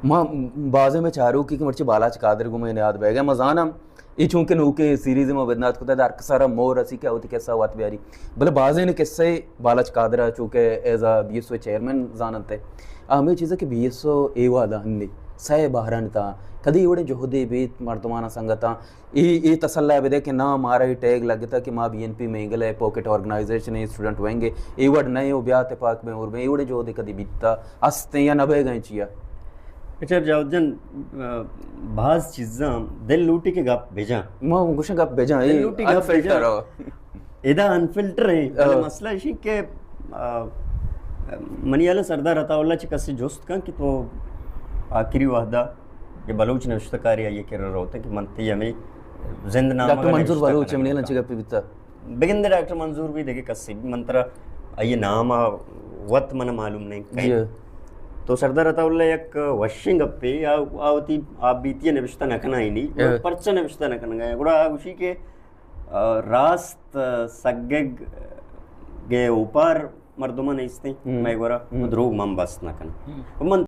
ما بازیں میں چاروکی کہ مرچی بالاچ قادر گوں میں یاد بیگا، ما زانم اے چونکہ نوکے سیریز ما بدنات کتا، در کسارا مور اسی کہ وتی قصہ وت بیاری، بلے بازیں قصہ بالاچ قادر چونکہ ایز ا بی ایس او چیئرمین زاننتے، آ ہمیں چیزیں کہ بی ایس او اے وہدا ہنی سہ بہران تا کدی وڑے جہدے بیت مردمانا سنگتاں، اے، اے تسلا بدے کہ نا، مارا اے ٹیگ لگتا کہ ما بی این پی مینگل ہے، پاکٹ آرگنائزیشن ہے، اسٹوڈنٹ ونگ ہے، اے وڑ نئے ہو بیا تپاک میں اور میں اے وڑے جہدے کدی بیتا، استیں یا نہ بے گئے چیا؟ اچھا جاوید جان، آ، بعض چیزاں دل لوٹی کہ گپ بجاں۔ ما گوشن گپ بجاں، دل اے لوٹی گپ انفلٹر بجاں۔ ہو۔ ادا انفلٹر ہیں۔ آ۔ مسئلہ اسی کہ، آ، منی حال سردار عطا اللہ چہ کسی جست کن کہ تو آخری وحدہ کہ بلوچ نوشتکاری آئی کرا روتے کہ من تی ہمیں زند نامہ ڈاکٹر منظور بلوچ منی حال چہ گپی بیتا۔ بگندے ڈاکٹر منظور بھی دیکھے کسی بھی من ترا آئی نام وت من معلوم نہیں کہیں۔ جی۔ تو سردار عطا اللہ یک وشیں گپے یا آوتی آپ بیتی نوشتہ نہ کنا ہی نہیں، اے۔ پرچہ نوشتہ نہ کنا گیا۔ گڑا آ گوشی کہ، آ، راست، آ، سگگ گے اوپار مردمان نیستیں، ہم۔ مئے گورا ہم۔ دروگ من بس نہ کناں۔ ہم۔ من